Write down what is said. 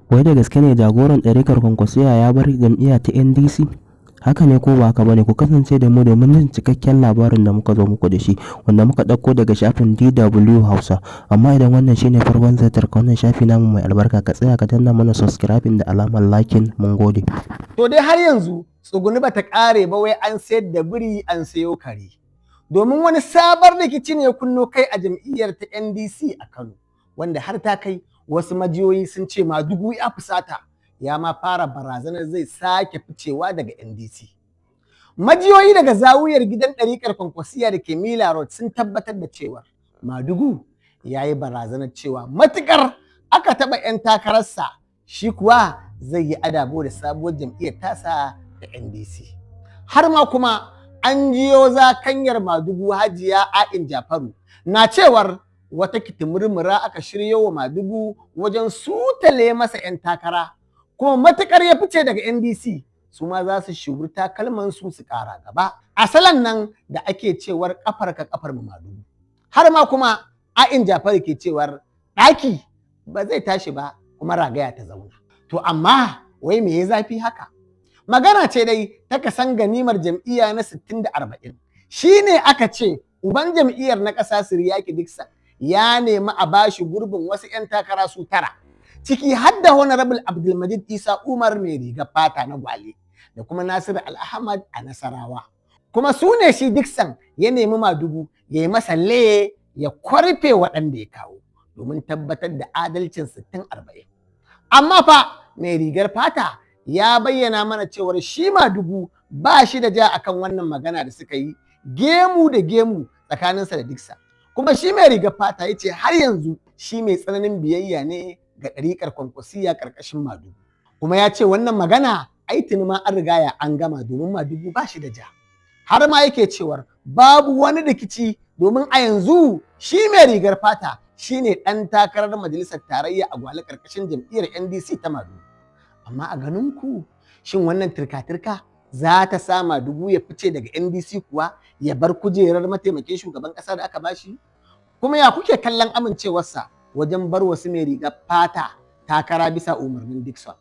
Wai da gaske ne jagoran ɗarikar Kwankwasiyya ya bar jam'iyya ta NDC? Haka ne ko ba haka ba ne? Ku kasance da mu domin jin cikakken labarin da muka zo muku da shi, wanda muka ɗauko daga shafin DW Hausa. Amma idan wannan shine farkon ziyartar ka wannan shafi namu mai albarka, ka tsaya ka danna mana subscribing da alamar liking. Mun gode. To dai har yanzu tsuguni bata ƙare ba, wai an sayar da biri an sayo kare. Domin wani sabon rikici ne kunno kai a jam'iyyar ta NDC a Kano, wanda har ta kai wasu majiyoyi sun ce Madugu ya fusata, ya ma fara barazanar zai sake ficewa daga NDC. Majiyoyi daga zawuyar gidan ɗariƙar Kwankwasiya da ke Mila Road sun tabbatar da cewar Madugu ya yi barazanar cewa matuƙar aka taɓa 'yan takararsa, shi kuwa zai yi adabo da sabuwar jam'iyyar tasa da NDC. Har ma kuma an jiyo zakanyar Madugu, Hajiya A'in Jafaru, na cewar wata kitimurmura aka shiryo wa Madugu wajen sutale masa 'yan takara, kuma matukar ya fice daga NDC, su ma za su shuri takalman su su kara gaba. Asalan nan da ake cewar kafar ka kafar mu Madugu. Har ma kuma A'in Jafaru ke cewar ɗaki ba zai tashi ba kuma ragaya ta zauna. To amma wai me ya zafi haka? Magana ce dai ta kasan ganimar jam'iyya na 60 da 40. Shi ne aka ce uban jam'iyyar na ƙasa, Seriake Dickson, ya nemi a bashi gurbin wasu 'yan takara su tara, ciki har da Honorable Abdulmajid Isa Umar mai riga fata na Gwale da kuma Nasiru Al-Ahmad a Nasarawa. Kuma su ne shi Dickson ya nemi Madugu ya yi masa le ya kwarfe waɗanda ya kawo domin tabbatar da adalcin 60-40. Amma fa mai rigar fata ya bayyana mana cewar shi Madugu ba shi da ja akan wannan magana da suka yi gemu da gemu tsakaninsa da Dickson. Kuma shi mai rigar fata ya ce har yanzu shi mai tsananin biyayya ne ga ɗariƙar Kwankwasiya ƙarƙashin Madugu. Kuma ya ce wannan magana ai tuni ma an riga ya an gama, domin Madugu ba shi da ja. Har ma yake cewar babu wani rikici, domin a yanzu shi mai rigar fata shine ɗan takarar majalisar tarayya a Gwale ƙarƙashin jam'iyyar NDC ta Madugu. Amma a ganin ku, shin wannan turka-turka za ta sa Madugu ya fice daga NDC kuwa, ya bar kujerar mataimakin shugaban ƙasa da aka bashi? Kuma ya kuke kallon amincewarsa wajen bar wasu mai rigar fata takara bisa umarnin Dickson?